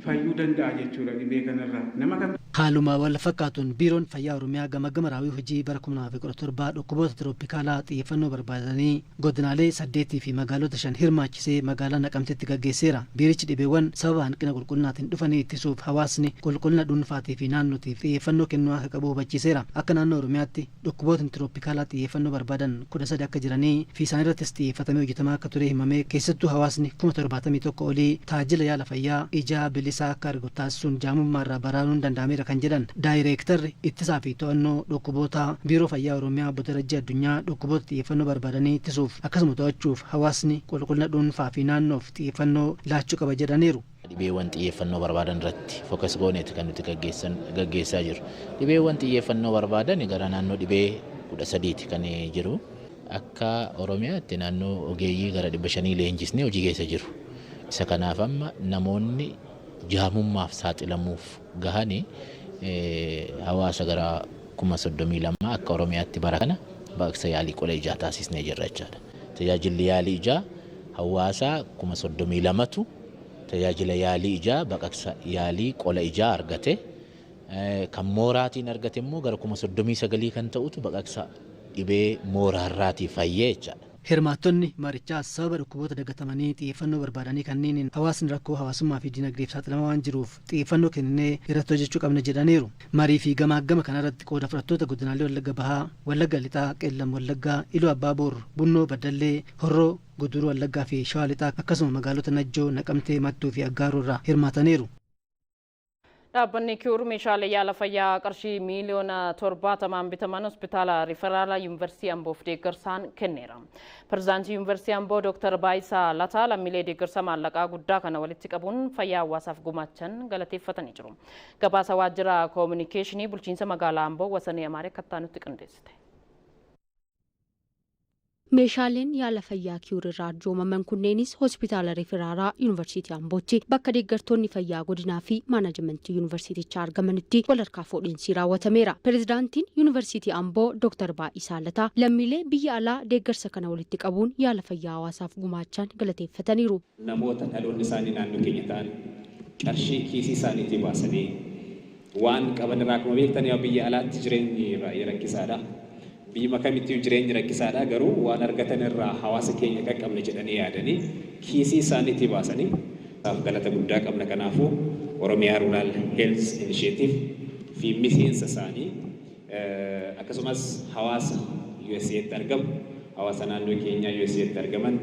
fayyuu danda'a jechuudha dhibee kanarraa. Nama kam Haaluma wal fakkaatuun Biiroon Fayyaa Oromiyaa gama gama raawwii hojii bara 2017 dhukkuboota tirooppikaalaa xiyyeeffannoo barbaadanii godinaalee 8 fi magaalota 5 hirmaachisee magaalaa Naqamteetti gaggeesseera. Biirichi dhibeewwan sababa hanqina qulqullinaatiin dhufanii ittisuuf hawaasni qulqullina dhuunfaatii fi naannootiif xiyyeeffannoo kennuu akka qabu hubachiiseera. Akka naannoo Oromiyaatti dhukkubootni tirooppikaalaa xiyyeeffannoo barbaadan 13 akka jiranii fi isaan irrattis xiyyeeffatamee hojjetamaa akka ture himamee keessattuu hawaasni 71,000 olii tajaajila yaala fayyaa ijaa bilisaa akka argatu taasisuun jaamummaa irraa baraaruun danda'ameera kan jedhan daayireektarri ittisaa fi to'annoo dhukkuboota Biiroo Fayyaa Oromiyaa obbo Darajjee Addunyaa dhukkuboota xiyyeeffannoo barbaadanii ittisuuf akkasuma to'achuuf hawaasni qulqullina dhuunfaa fi naannoof xiyyeeffannoo laachuu qaba jedhaniiru. Dhibeewwan xiyyeeffannoo barbaadan irratti focus gooneeti kan nuti gaggeessaa jirru. Dhibeewwan xiyyeeffannoo barbaadan gara naannoo dhibee 13 kan jiru. Akka Oromiyaatti naannoo ogeeyyii gara 500 leenjisnee hojii keessa jiru. Isa kanaaf amma namoonni jaamummaaf saaxilamuuf gahanii hawaasa gara 32,000 akka Oromiyaatti bara kana baqaqsa yaalii qola ijaa taasisnee jirra jechaadha. Tajaajilli yaalii ijaa hawaasaa 32,000tu tajaajila yaalii ijaa baqaqsa yaalii qola ijaa argate. Kan mooraatiin argate immoo gara 39,000 kan ta'utu baqaqsa dhibee mooraarraatii fayyee jechaadha. Hirmaattonni marichaa sababa dhukkuboota dagatamanii xiyyeeffannoo barbaadanii kanneen hawaasni rakkoo hawaasummaa fi dinagdeef saaxilamaa waan jiruuf xiyyeeffannoo kenninee irratti hojjechuu qabna jedhaniiru. Marii fi gamaagama kanarratti qooda fudhattoota godinaalee Wallagga Bahaa, Wallagga Lixaa, Qeellam Wallaggaa, Iluu Abbaa Boor, Bunnoo Baddallee, Horroo Guduruu Wallaggaa fi Shawaa Lixaa akkasuma magaalota Najjoo, Naqamtee, Mattuu fi Aggaaroo irraa hirmaataniiru. Dhaabbanni Cure meeshaalee yaala fayyaa qarshii miiliyoona 70n bitaman hospitaala Riiferaala Yuunivarsiitii Amboof deeggarsaan kenneera. Pirezidaantii Yuunivarsiitii Amboo Dr. Baayisaa Lataa lammiilee deeggarsa maallaqaa guddaa kana walitti qabuun fayyaa hawaasaaf gumaachan galateeffatanii jiru. Gabaasa waajjira koominikeeshinii bulchiinsa magaalaa Amboo Wasanii Amaaree kattaa nutti qindeessite. Meeshaaleen yaala fayyaa Cure irraa arjoomaman kunneenis hospitaala Riferaalaa Yuunivarsiitii Ambootti bakka deeggartoonni fayyaa godinaa fi maanajimentii yuunivarsiitichaa argamanitti walharkaa fuudhinsi raawwatameera. Pirezidaantiin Yuunivarsiitii Amboo Dr. Baay'isaa Lataa lammiilee biyya alaa deeggarsa kana walitti qabuun yaala fayyaa hawaasaaf gumaachan galateeffataniiru. Namoota dhaloonni isaanii naannoo keenya ta'an qarshii kiisii isaaniitii baasanii waan qaban irraa, akkuma beektan biyya alaatti jireenyi baay'ee rakkisaadha. Biyya kamittiyyuu jireenyi rakkisaadha, garuu waan argatan irraa hawaasa keenya qaqqabne jedhanii yaadanii kiisii isaaniitii baasanii galata guddaa qabna. Kanaafuu Oromiyaa Rural Health Initiative fi miseensa isaanii, akkasumas hawaasa USA'tti argamu, hawaasa naannoo keenyaa USA'tti argaman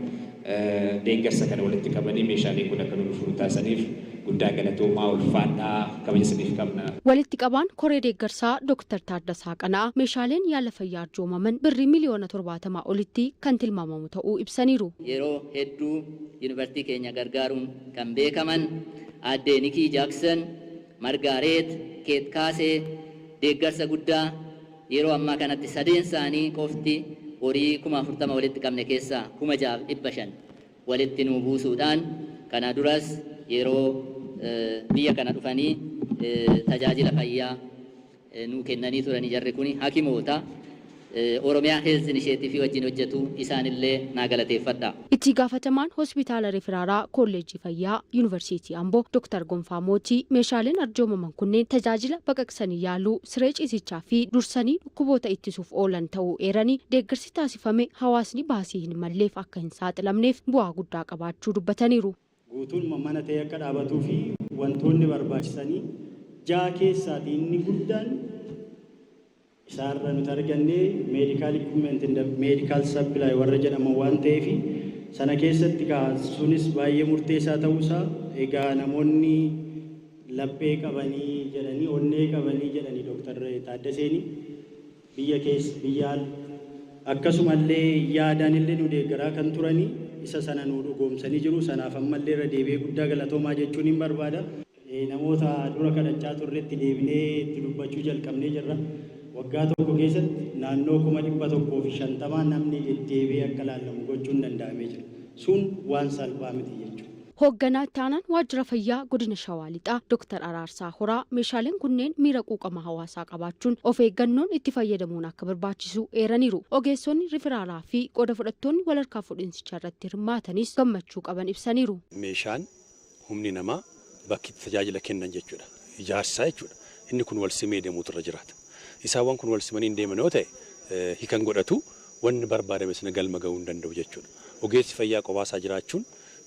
deeggarsa kana walitti qabanii meeshaaleen kun akka nu dhufu taasisaniif guddaa galatoomaa, ulfaadhaa, kabaja isiniif qabna. Walitti qabaan koree deeggarsaa Dr. Taaddasaa Qana'aa meeshaaleen yaala fayyaa arjoomaman birrii miliyoona 70 olitti kan tilmaamamu ta'uu ibsaniiru. Yeroo hedduu yuunivarsiitii keenya gargaaruun kan beekaman aadde Nikii Jaaksan, Margaareet Keet Kaasee deeggarsa guddaa yeroo ammaa kanatti sadeen isaanii qofti horii 40,000 walitti qabne keessaa 6,500 walitti nuu buusuudhaan, kana duras yeroo biyya kana dhufanii tajaajila fayyaa nuu kennanii turanii, jarri kun hakimoota Oromiyaa Health Initiative wajjin hojjetu, isaanillee naa galateeffadha. Itti gaafatamaan hospitaala Riferaalaa Kolleejjii Fayyaa Yuunivarsiitii Amboo Dr. Gonfaa Mootii meeshaaleen arjoomaman kunneen tajaajila baqaqsanii yaaluu, siree ciisichaa fi dursanii dhukkuboota ittisuuf oolan ta'uu eeranii, deeggarsi taasifame hawaasni baasii hin malleef akka hin saaxilamneef bu'aa guddaa qabaachuu dubbataniiru. Guutuun mana ta'e akka dhaabatuu fi wantoonni barbaachisanii ja'a keessaati inni guddaan isaarra nuti arganne medical equipment, medical supply warra jedhaman waan ta'eef, sana keessatti sunis baay'ee murteessaa ta'uusaa. Egaa namoonni laphee qabanii jedhanii, onnee qabanii jedhanii, Dooktar Taaddaseeni biyya keessa biyya akkasumallee yaadaan illee nu deeggaraa kan turanii isa sana nu dhugoomsanii jiru. Sanaaf ammallee irra deebi'ee guddaa galatoomaa jechuun hin barbaada. Namoota dura kadhachaa turretti deebinee itti dubbachuu jalqabnee jirra. Waggaa tokko keessatti naannoo 150,000 namni deddeebi'ee akka laallamu gochuun danda'amee jira. Sun waan salphaa miti jechuudha. Hoogganaa itti aanaan waajjira fayyaa godina Shawaa Lixaa Dr. Araarsaa Horaa meeshaaleen kunneen miira quuqama hawaasaa qabaachuun of eeggannoon itti fayyadamuun akka barbaachisu eeraniiru. Ogeessonni riferaalaa fi qooda fudhattoonni walharkaa fuudhinsicha irratti hirmaatanis gammachuu qaban ibsaniiru. Meeshaan, humni namaa, bakki itti tajaajila kennan jechuudha. Ijaarsaa jechuudha. Inni kun wal simee deemuutu irra jiraata. Isaawwan kun wal simanii hin deeman yoo ta'e, hikan godhatu, wanni barbaadame sana galma gahuu hin danda'u jechuudha. Ogeessi fayyaa qofaasaa jiraachuun,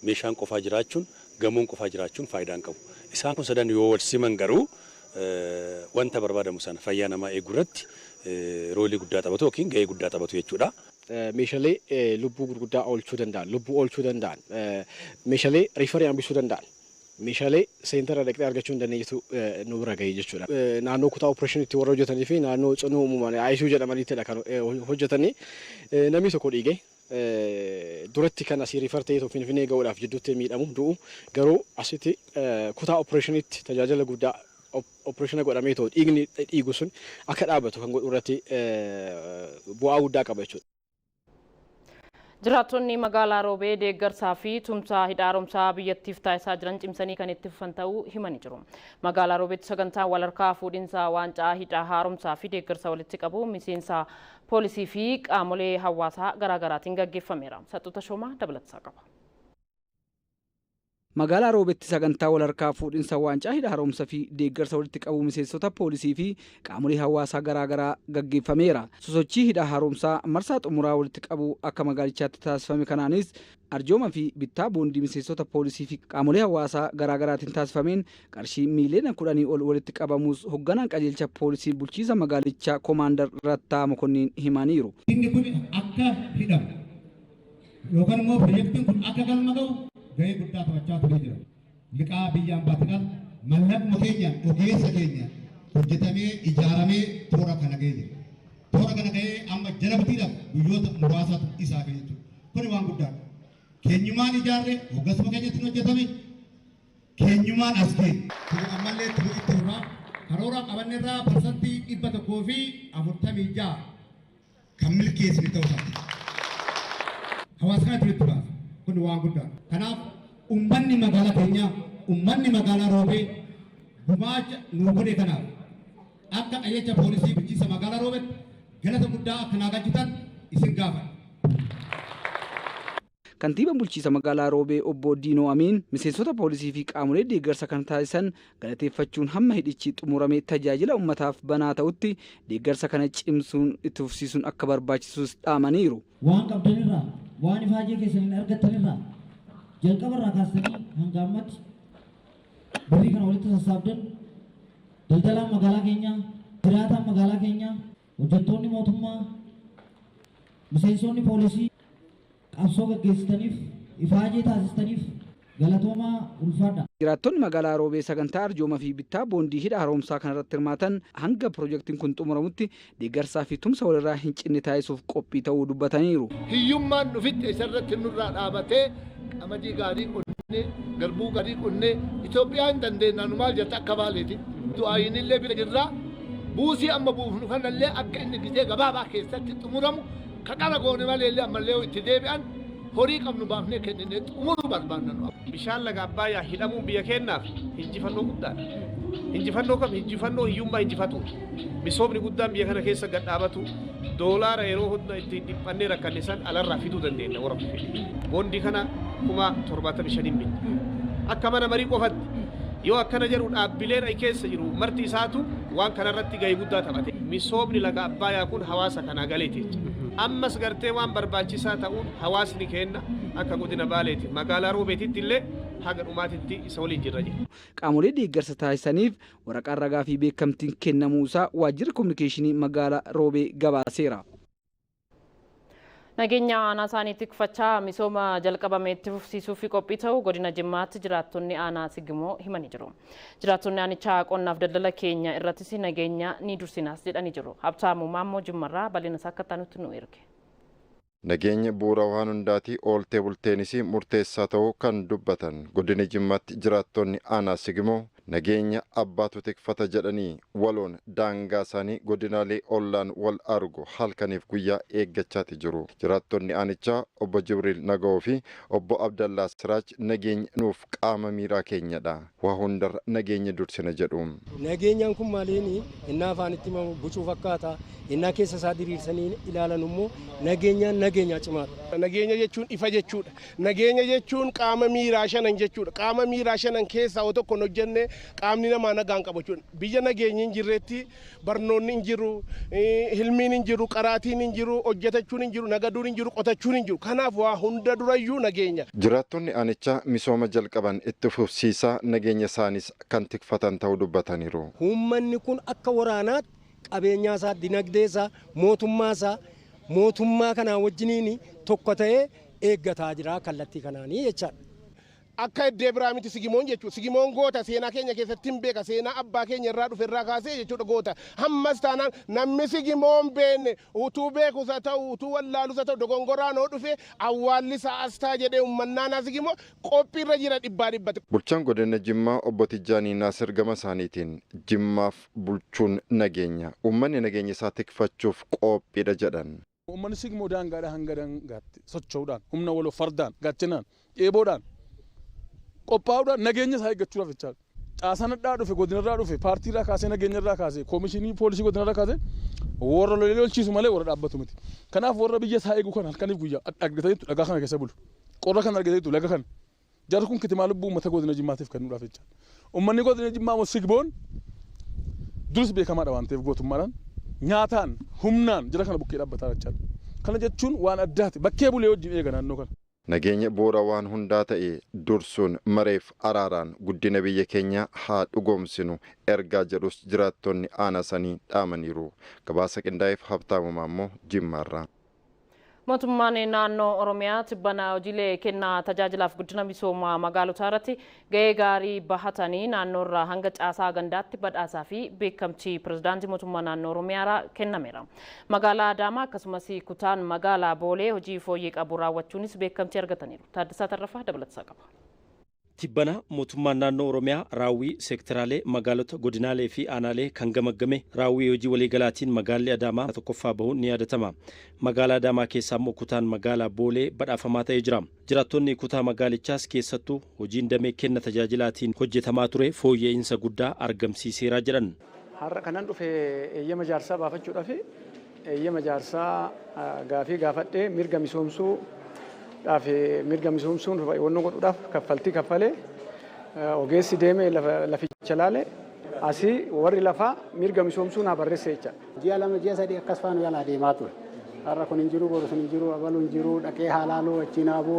meeshaan qofaa jiraachuun, gamoon qofaa jiraachuun faayidaa hin qabu. Isaan kun sadan yoo wal siman garuu wanta barbaadamu sana fayyaa namaa eeguu irratti roolii guddaa taphatu yookiin gahee guddaa taphatu jechuudha. Meeshaalee lubbuu gurguddaa oolchuu danda'an, lubbuu oolchuu danda'an, meeshaalee refer hambisuu danda'an, meeshaalee seentara dhaqxee argachuu hin dandeenyetu nu bira gahee jechuudha. Naannoo kutaa opereeshiniitti warra hojjetanii fi naannoo cinuu uumamaan ICU jedhamaniittidha kan hojjetanii. Namni tokko dhiigee duratti kan asii refer ta'ee Finfinnee gahuudhaaf jidduutti miidhamu, du'u, garuu asitti kutaa opereeshiniitti tajaajila guddaa opereeshina godhamee ta'u dhiigni dhiigu sun akka dhaabbatu kan godhu irratti bu'aa guddaa qaba jechuudha. Jiraattonni magaalaa Roobee deeggarsaa fi tumsaa hidha haaromsaa biyyattiif taasisaa jiran cimsanii kan itti fufan ta'uu himanii jiru. Magaalaa Roobeetti sagantaan walharkaa fuudhinsa waancaa hidha haaromsaa fi deeggarsa walitti qabu miseensa poolisii fi qaamolee hawaasaa garaagaraatiin gaggeeffameera. Saxxuta Shoomaa dabalataa qaba. Magaalaa Roobetti sagantaa walharkaa fuudhinsa waancaa hidha haaromsa fi deeggarsa walitti qabuu miseensota poolisii fi qaamolee hawaasaa garaagaraa gaggeeffameera. Sosochii hidha haaromsaa marsaa xumuraa walitti qabuu akka magaalichaatti taasifame kanaanis arjooma fi bittaa boondii miseensota poolisii fi qaamolee hawaasaa garaagaraatiin taasifameen qarshii miiliyoona 10 ol walitti qabamuus hoogganaan qajeelcha poolisii bulchiinsa magaalichaa Koomaandar Rattaa Mokonniin himaniiru. Inni kun akka hidhamu yookaan immoo pirojektiin kun akka galma ga'u gahee guddaa taphachaa turee jira. Liqaa biyyaan baatiidhaan mallaquma keenya ogeessa keenya hojjetamee ijaaramee toora kana ga'ee jira. Toora kana ga'ee amma jala butiidhaaf guyyoota muraasaatu isaa ga'e jechuudha. Kuni waan guddaadha. Keenyumaan ijaarre hoggasuma keenyatti hojjetame keenyumaan as ga'e. Kun ammallee itti fufaa karoora qabanne irraa 146% kan milkeessine ta'uu isaati. Hawaasa kana itti baasa. Kun waan guddaadha. Kanaaf uummanni magaalaa keenyaa, uummanni magaalaa Roobee gumaacha nuu godhe kanaaf akka qajeelcha poolisii bulchiinsa magaalaa Roobeetti galata guddaa akka naa galchitan isin gaafadha. Kantiibaan bulchiinsa magaalaa Roobee obbo Diinoo Amiin miseensota poolisii fi qaamolee deeggarsa kan taasisan galateeffachuun hamma hidhichi xumuramee tajaajila uummataaf banaa ta'utti deeggarsa kana cimsuun itti fufsiisuun akka barbaachisus dhaamaniiru. Waan qabdanirraa, waan ifaajee keessaniin argattanirraa jalqabarraa kaastanii hanga ammatti birrii kana walitti sassaabdan daldalaan magaalaa keenyaa, jiraataan magaalaa keenyaa, hojjettoonni mootummaa, miseensonni poolisii qabsoo gaggeessitaniif, ifaajee taasistaniif galatoomaa, ulfaadha. Jiraattonni magaalaa Roobee sagantaa arjooma fi bittaa boondii hidha haaromsaa kanarratti hirmaatan hanga pirojektiin kun xumuramutti deeggarsaa fi tumsa walirraa hin cinne taasisuuf qophii ta'uu dubbataniiru. Hiyyummaan nufitti isarratti nurraa dhaabatee qamadii gaarii qonnee, garbuu gaarii qonnee Itoophiyaa hin dandeenyaa nu maal jette akka Baaleeti. Du'aayiinillee bira jirraa buusii amma buufnu kanallee akka inni gisee gabaabaa keessatti xumuramu ka qara goone maleellee ammallee itti deebi'an horii qabnu baafnee kenninee xumuruu barbaanna nu. Bishaan laga Abbaayyaa hidhamuun biyya keenyaaf injifannoo guddaadha. Injifannoo kam? Injifannoo hiyyummaa injifatu. Misoomni guddaan biyya kana keessa gad dhaabatu, doolaara yeroo hunda ittiin dhiphannee rakkanne san alarraa fiduu dandeenya warra fedhe. Boondii kana 75,000 binne. Akka mana marii qofatti yoo akkana jedhu dhaabbileen ai keessa jiru marti isaatu waan kanarratti gahee guddaa taphate. Misoomni laga Abbaayyaa kun hawaasa kanaa galeeti jecha. Ammas gartee waan barbaachisaa ta'uun hawaasni keenna akka godina Baaleeti magaalaa Roobeetitti illee haga dhumaatitti isa waliin jirra jedhe. Qaamolee deeggarsa taasisaniif waraqaan ragaa fi beekamtiin kennamuu isaa waajjirri kominikeeshinii magaalaa Roobee gabaaseera. Nageenya aanaa isaanii tikfachaa misooma jalqabame itti fufsiisuu fi qophii ta'uu godina Jimmaatti jiraattonni aanaa Sigimoo himanii jiru. Jiraattonni aanichaa qonnaaf daldala keenya irrattis nageenya ni dursinaas jedhanii jiru. Habtaamuu Maammoo Jimmarraa bal'ina isaa akka nutti nu erge. Nageenya bu'uura waan hundaatii, ooltee bulteenis murteessaa ta'uu kan dubbatan godina Jimmaatti jiraattonni aanaa Sigimoo, nageenya abbaatu tikfata jedhanii waloon daangaa isaanii godinaalee ollaan wal argu halkaniif guyyaa eeggachaati jiru. Jiraattonni aanichaa obbo Jibriil Naga'oo fi obbo Abdallaa Siraaj nageenya nuuf qaama miiraa keenyadha. Waa hundarra nageenya dursina jedhu. Nageenyaan kun maaliini innaa afaanitti himamu bucuu fakkaata, innaa keessa isaa diriirsanii ilaalan immoo nageenyaan nageenya cimaadha. Nageenya jechuun ifa jechuudha. Nageenya jechuun qaama miiraa shanan jechuudha. Qaama miiraa shanan keessaa yoo tokko hin hojjenne qaamni namaa nagaan qabu jechuudha. Biyya nageenyi hin jirretti barnoonni hin jiru, hilmiin hin jiru, qaraatiin hin jiru, hojjetachuun hin jiru, nagaduun hin jiru, qotachuun hin jiru. Kanaaf waa hunda durayyuu nageenya. Jiraattonni aanichaa misooma jalqaban itti fufsiisaa nageenya isaanis kan tikfatan ta'uu dubbataniiru. Uummanni kun akka waraanaatti qabeenyaa isaa, dinagdee isaa, mootummaa isaa mootummaa kanaa wajjiniin tokko ta'ee eeggataa jira kallattii kanaanii jechaadha. Akka iddee biraa miti Sigimoon jechuudha. Sigimoon goota, seenaa keenya keessatti hin beeka. Seenaa abbaa keenya irraa dhufe irraa kaasee jechuudha goota. Hammas taanaan namni Sigimoon beenne utuu beekus haa ta'u, utuu wallaalus haa ta'u, dogongoraan hoo dhufe awwaalli isaa as ta'a jedhee uummannaanaa Sigimoo qophiirra jira dhibbaa dhibbatti. Bulchaan godina Jimmaa obbo Tijjaanii Naasir gama isaaniitiin Jimmaaf bulchuun nageenya. Uummanni nageenya isaa tikfachuuf qophiidha jedhan. Uummanni Sigimoo daangaadhaa hanga daangaatti socho'uudhaan, humna waloo, fardaan, gaachanaan, eeboodhaan qophaa'uudhaan nageenya isaa eeggachuudhaaf jechaadha. Caasaan hadhaa dhufe, godinarraa dhufe, paartiirraa kaasee, nageenyarraa kaasee, koomishinii poolisii godinarraa kaasee warra lolee lolchiisu malee warra dhaabbatu miti. Kanaaf warra biyya isaa eegu kan halkaniif guyyaa argataniitu dhagaa kana keessa bulu. Qorra kana argataniitu laga kana. Jarri kun kitimaa lubbuu uummata godina Jimmaatiif kennuudhaaf jecha. Uummanni godina Jimmaa immoo sigboon duris beekamaadha waan ta'eef gootummaadhaan nyaataan humnaan jara kana bukkee dhaabbataa jechaadha. Kana jechuun waan addaati. Bakkee bulee wajjin eega naannoo kana. Nageenya bu'uura waan hundaa ta'e dursuun mareef araaraan guddina biyya keenyaa haa dhugoomsinu ergaa jedhus jiraattonni aanaa sanii dhaamaniiru. Gabaasa qindaa'eef Habtaamuu Maammoo Jimmaarraa. Mootummaan naannoo Oromiyaa tibbana hojiilee kennaa tajaajilaaf guddina misoomaa magaalotaa irratti gahee gaarii bahatanii naannoo irraa hanga caasaa gandaatti badhaasaa fi beekamtii pirezidaantii mootummaa naannoo Oromiyaa kennameera. Magaalaa Adaamaa akkasumas kutaan magaalaa Boolee hojii fooyyee qabu raawwachuunis beekamtii argataniiru. Taaddasaa Tarrafaa dabalataa qaba. Tibbana mootummaan naannoo Oromiyaa raawwii seektaraalee magaalota godinaalee fi aanaalee kan gamaggame raawwii hojii waliigalaatiin magaalli Adaamaa tokkoffaa bahuun ni yaadatama. Magaalaa Adaamaa keessaa immoo kutaan magaalaa Boolee badhaafamaa ta'ee jira. Jiraattonni kutaa magaalichaas keessattuu hojiin damee kenna tajaajilaatiin hojjetamaa ture fooyya'insa guddaa argamsiiseera jedhan. Har'a kanan dhufe eeyyama ijaarsaa baafachuudhaaf eeyyama ijaarsaa gaafii gaafadhee mirga misoomsuu dhaaf mirga misoomsuun wannoo godhuudhaaf kaffaltii kaffalee ogeessi deemee laficha laale asii warri lafaa mirga misoomsuu naa barreesse jecha. Ji'a 2 ji'a 3 akkas faana yaalaa deemaa ture. Har'a kun hin jiru boru sun hin jiru abalu hin jiru dhaqee haalaaluu achiin haabuu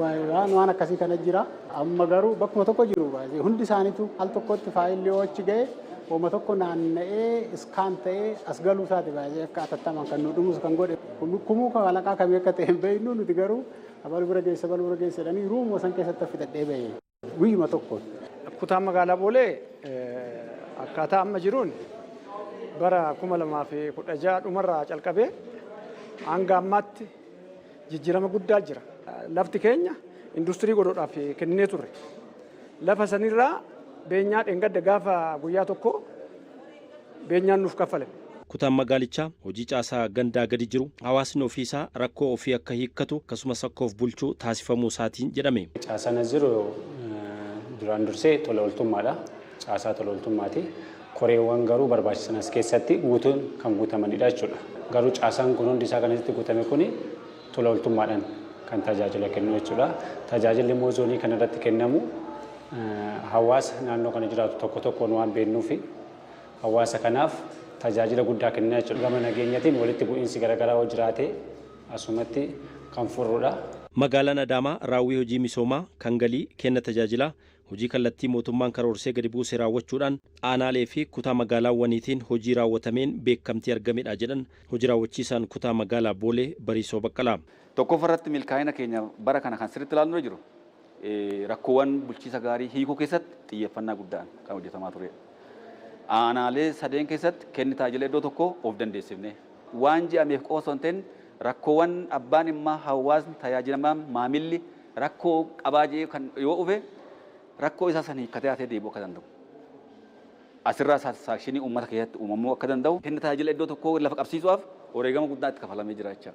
waan akkasii kana jira. Amma garuu bakkuma tokko jiru hundi isaaniitu al tokkotti faayilli yoo achi ga'e hooma tokko naanna'ee iskaan ta'ee as galuu isaati baay'ee akka atattamaan kan nu dhumus kan godhe. Kumuu kalaqaa kamii akka ta'e hin beeknu nuti garuu abaluu bira geesse abaluu bira geesse jedhanii ruumuma san keessatti fixadhee ba'e guyyuma tokko. Kutaan magaalaa Boolee akkaataa amma jiruun bara 2016 dhumarraa calqabee hanga ammaatti jijjiirama guddaa jira. Lafti keenya industirii godhuudhaaf kenninee turre. Lafa sanirraa beenyaa dheengadda gaafa guyyaa tokko beenyaan nuuf kaffalame. Kutaan magaalichaa hojii caasaa gandaa gadi jiru hawaasni ofiisaa rakkoo ofii akka hiikkatu akkasumas akka of bulchuu taasifamuu isaatiin jedhame. Caasaan as jiru duraan dursee tola ooltummaadha. Caasaa tola ooltummaati. Koreewwan garuu barbaachisan as keessatti guutuun kan guutamanidha jechuudha. Garuu caasaan kun hundi isaa kan asitti guutame kuni tola ooltummaadhaan kan tajaajila kennu jechuudha. Tajaajilli immoo zoonii kanarratti kennamu hawaasa naannoo kana jiraatu tokko tokkoon waan beeknuufi hawaasa kanaaf tajaajila guddaa kennaa jechuudha. Gama nageenyatiin walitti bu'iinsi garaagaraa yoo jiraate asumatti kan furrudha. Magaalaan Adaamaa raawwii hojii misoomaa kan galii kenna tajaajilaa hojii kallattii mootummaan karoorsee gadi buuse raawwachuudhaan aanaalee fi kutaa magaalaawwaniitiin hojii raawwatameen beekamtii argamedha jedhan hojii raawwachiisaan kutaa magaalaa Boolee Bariisoo Baqqalaa. Tokkoffaa irratti milkaa'ina keenya bara kana kan sirriitti ilaallu jiru rakkoowwan bulchiisa gaarii hiikuu keessatti xiyyeeffannaa guddaan kan hojjetamaa turedha. Aanaalee sadeen keessatti kenni tajaajila iddoo tokkoo of dandeessifne waan je'ameef qofa osoo hin ta'in rakkoowwan abbaan dhimmaa hawaasni tajaajilamaan maamilli rakkoo qabaa je'ee kan yoo dhufe rakkoo isaa san hiikkatee haatee deebi'uu akka danda'u. Asirraa saatisfaakshinii uummata keessatti uumamuu akka danda'u kenni tajaajila iddoo tokkoo lafa qabsiisuudhaaf wareegama guddaa itti kafalamee jira jecha.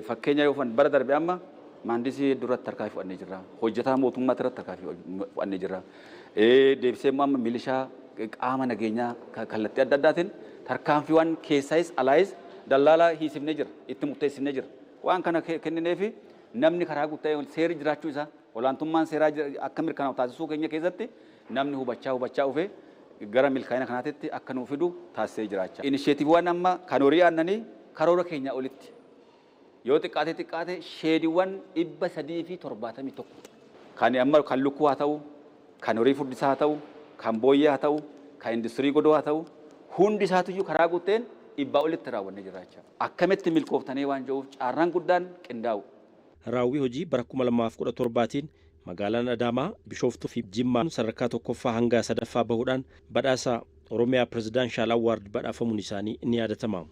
Fakkeenya yoo fudhanne bara darbe amma maandisii hedduu irratti tarkaanfii fudhannee jirra. Hojjetaa mootummaa irratti tarkaanfii fudhannee jirra. Deebisee immoo amma milishaa qaama nageenyaa kallattii adda addaatiin tarkaanfiiwwan keessaayis alaayis dallaalaa hiisifnee jira. Itti murteessinee jira. Waan kana kennineefi namni karaa guutuu seerri jiraachuu isaa olaantummaan seeraa akka mirkanaa'u taasisuu keenya keessatti namni hubachaa hubachaa dhufe gara milkaa'ina kanaatitti akka nuu fidu taasisee jiraachaa. Inisheetiiviiwwan amma kan horii aannanii karoora keenyaa olitti yoo xiqqaate xiqqaate sheediiwwan 371 kan amma kan lukkuu haa ta'u, kan horii furdisaa haa ta'u, kan booyyee haa ta'u, kan industirii godoo haa ta'u, hundi isaatiyyuu karaa guuteen dhibbaa olitti raawwannee jirra jecha. Akkamitti milkooftanii waan jiruuf carraan guddaan qindaa'u. Raawwii hojii bara 2017tiin magaalaan Adaamaa, Bishooftuu fi Jimmaan sadarkaa tokkoffaa hanga sadaffaa bahuudhaan badhaasa Oromiyaa Pirezidaanshal Awwaard badhaafamuun isaanii ni yaadatama.